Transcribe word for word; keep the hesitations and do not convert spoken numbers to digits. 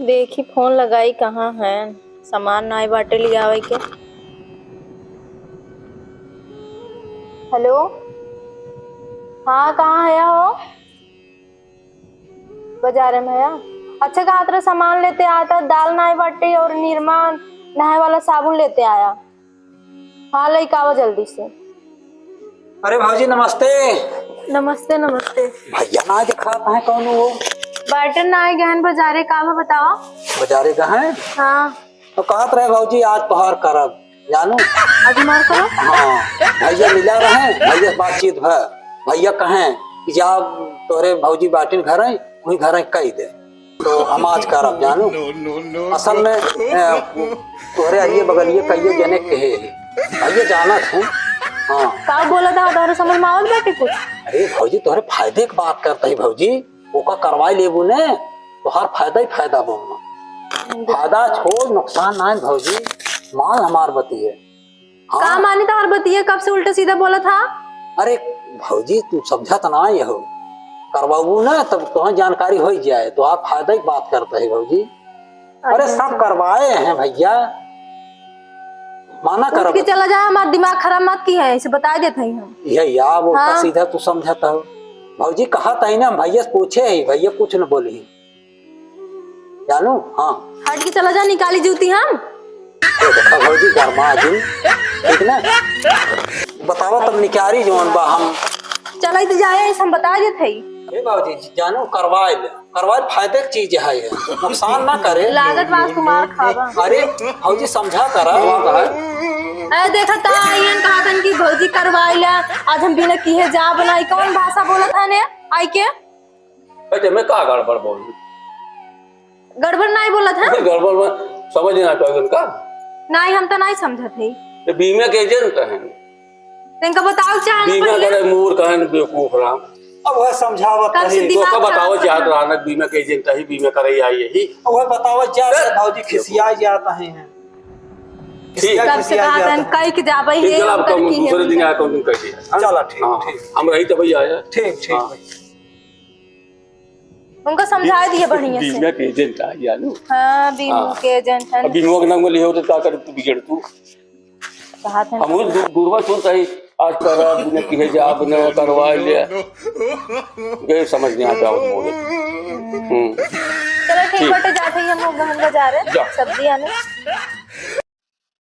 देखी फोन लगाई, कहाँ है, सामान नाई बाटे लियावे के। हेलो, हाँ, कहाँ है हो? बाजारे में है। अच्छा, कहा तरह सामान लेते आया था, दाल नाई बाटे और निरमा नहाए वाला साबुन लेते आया। हाँ, लइका आवा जल्दी से। अरे भौजी, नमस्ते। नमस्ते, नमस्ते। भैया ना दिखात है, कौन हो? बाटे ना आए गहन बाजारे, का बा बतावा? बाजारे गहन? हाँ। तो कहत रहे भौजी, आज तोहार करब, जानू? आज हमार करब? हाँ, भैया मिला रहे, भैया से बातचीत भय। भैया कहें कि जा तोहरे भौजी बाटिन घर है, वही घर है कह दे। तो हम आज करब, जानू। असल में, ए, तोहरे अरिये बगलिये कइयो जने कहे, भैया जानत हैं। हाँ। का बोला था, तोहरे समझ में आवत बाटे कुछ? अरे भौजी, तोहरे फायदे की बात करत ही भौजी, ओका करवाई लेबू ने, तोहार फायदा ही फायदा बा। फायदा छोड़, नुकसान ना है भौजी, मान हमार बतिये। हाँ। का मानी तोहार बतिये, कब से उल्टा सीधा बोलत हा? अरे भौजी, तू समझत नाई हो, करवाबू ना तब तोहे जानकारी हो जाए, तोहार फायदा ही बात करत ही भौजी। अरे अच्छा, सब अच्छा। करवाए हैं भैया, माना उठ करब। के चला जा, हमार दिमाग खराब मत की है, ऐसे बता देत हई हम। ये या वो हाँ। सीधा तू समझत हो भौजी, कहत ही ना, हम भैया से पूछे ही, भैया कुछ न बोली। जानू? हाँ। हट के चला जा, निकाली जूती हम। ए, देखा भौजी, गरमा जिन, ठीक ना? बतावा तब निकारी जौन बा हम। चला ही तो जाए, ऐसे हम बता देत हई। ए भौजी, जानू, करवाए ले। करवाए फायदे की चीज है ये। नुकसान ना करे। लागत बा आज तुम्हार खाबा। अरे भौजी, समझा करा। ए, देखा ता, आइयन कहा तन कि भौजी करवाए ले। आज हम बिना किहे जा बनाई। कौन भाषा बोलत है ने? आई के? बेटे, मैं का गड़बड़ बोलूं? गड़बड़ नाई बोलत है? गड़बड़ में समझ ना पावे का? नाई, हम तो नाई समझत है। ये बीमा के एजेंट हैं। इनका बताओ चाहे बीमा पहले। करे मूर्ख हैं, बेवकूफ राम। अब वह समझावत कब से रही। दिमाग तो का खराब बताओ कर चाहत रहा। रहा ना, बीमा के एजेंट ही बीमा करे आई यही। अब वह बतावत जा रहे, भौजी खिसिया जाता है। ठीक। खिसिया, कब से खिसिया कहा जाता था, है। कई के जाबे ठीक, है, चल, अब उनकर तुम की है दूसरे दिन उनकर। आया, तुम दिन कर दिया। हाँ? चला, ठीक, हाँ, ठीक। हम रही तभी आया। ठीक, ठीक हाँ। भाई। उनका समझा दिए बढ़िया से। बीमा के एजेंट आ जानू। हाँ, बीमा हाँ। के एजेंट है। अब बीमा के नाम में लिहे होते का कर तू बिगड़ तू। कहा था हम ना। दू-, दूरवा सुनता ही आज कर बिना किहे जा बिना करवा ले। गए समझ नहीं आता वो बोले। हम्म। चलो ठीक ठीक। बटे जाते ही हम लोग गहन बाजार है। जा। सब्जी आने।